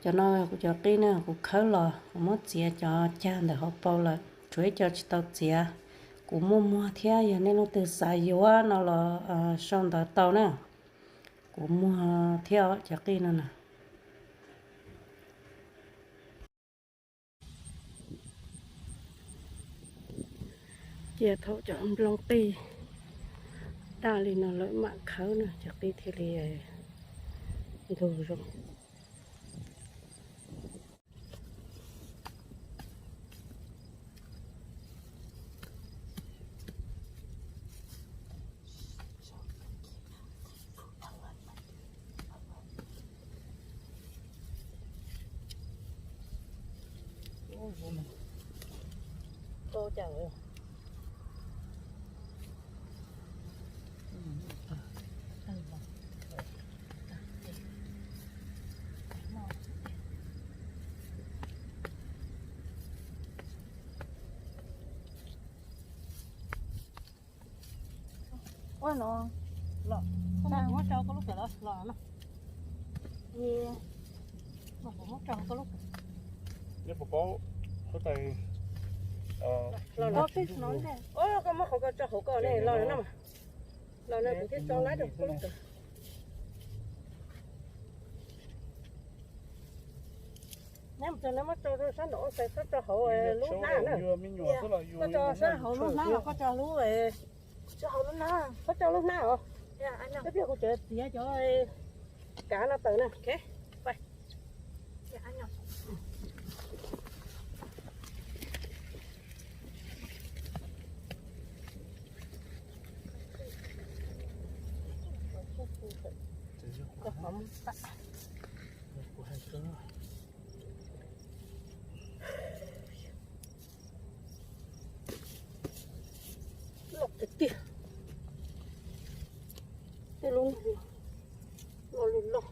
Cov no kuv cov qij ne, kuv khawb los kuv muab txiav cov cag ntawm hauv paus lawm, tshuav ib co tsis tau txiav. Kuv muaj muag thiab, yog nej leej twg xav yuav no los sau ntawv tau na. Kuv muag thiab cov qij no na. Cia thaum cov nplooj qij daj li no lawm mam khawb na, cov qij thiaj li ntug zoo. Ua no los, muab rau koj lub kawm los no. Muab rau koj lub kawm. Neb puas paub huab tais los? Koj muab qhov ko tso hauv ko ne, los no, los no kuv thiaj tso laib rau koj lub kawm. Neb mus txog neb muab tso rau sab nraum ua xais, txhob tso hauv lub hnab na. Koj tso sab hauv lub hnab los koj tso lub, tso hauv lub hnab, koj tso lub hnab os. Koj pliag kuv tseem txiav cov kav no tawm na. Loj tiag tiag. Tej lub no loj li loj.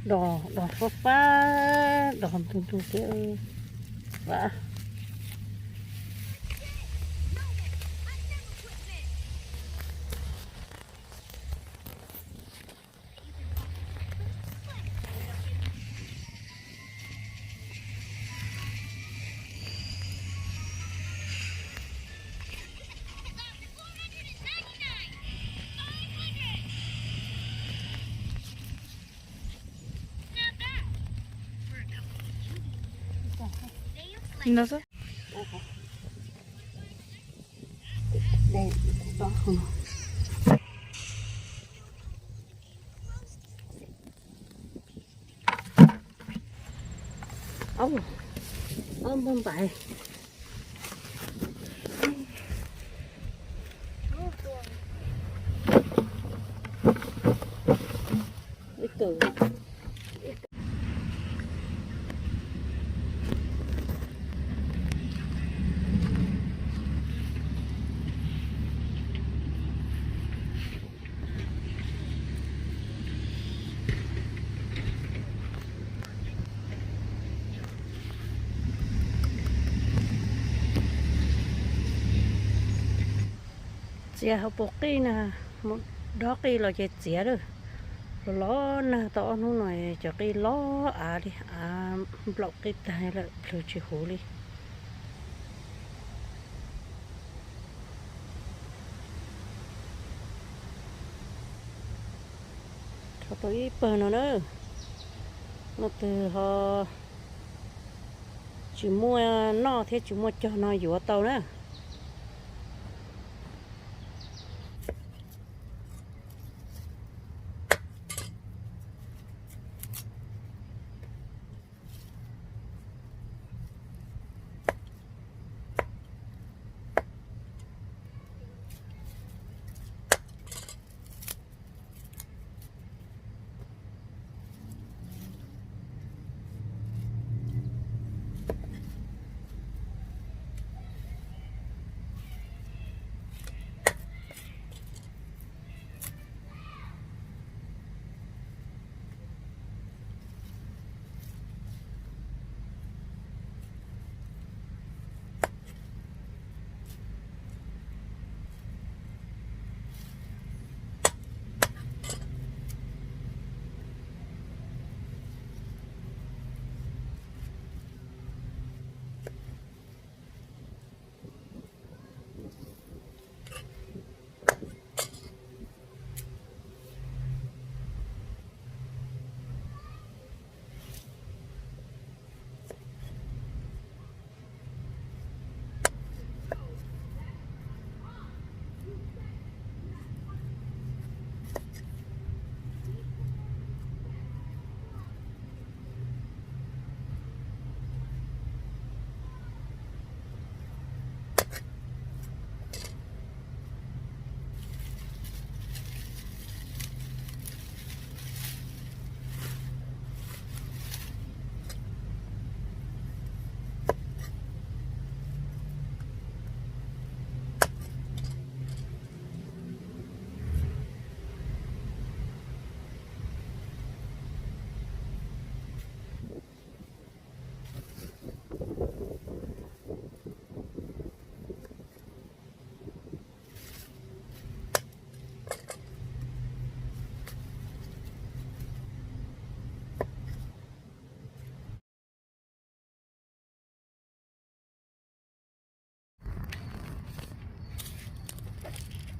Dos, dos fab fab, dos ntug ntug thiab. Ob, ob npag npais. Ib tug. Txiav hauv paus qij na, mus dob qij los ces txiav lawm. Los los nag tau ob hnub no cov qij loj av li, av nplaum qij tag lawm, plhws tsis huv li. Rho tau ib pawg no na. Leej twg ho tsis muaj noj thiab tsis muaj cog no yuav tau na.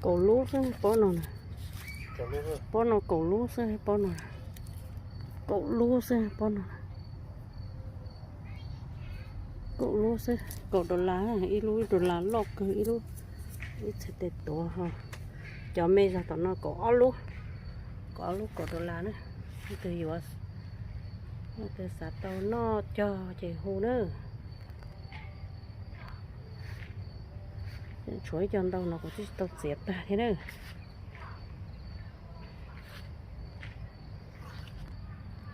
Kaum lub xwb pob no na. Pob no kaum lub xwb pob no. Kaum lub xwb pob no. Kaum lub xwb, kaum dollar, ib lub ib dollar loj kawg ib lub. Ib txhais tes tuav ho. Cov me zog tom no kaum ob lub, kaum ob lub kaum dollar na. Leej twg yuav, leej twg xav tau noj cog ces hu na. Tshuav ib co ntau no kuv twb tsis tau txiav tag thiab na.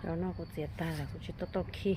Cov no kuv txiav tag lawm kuv tsis tau tau khi.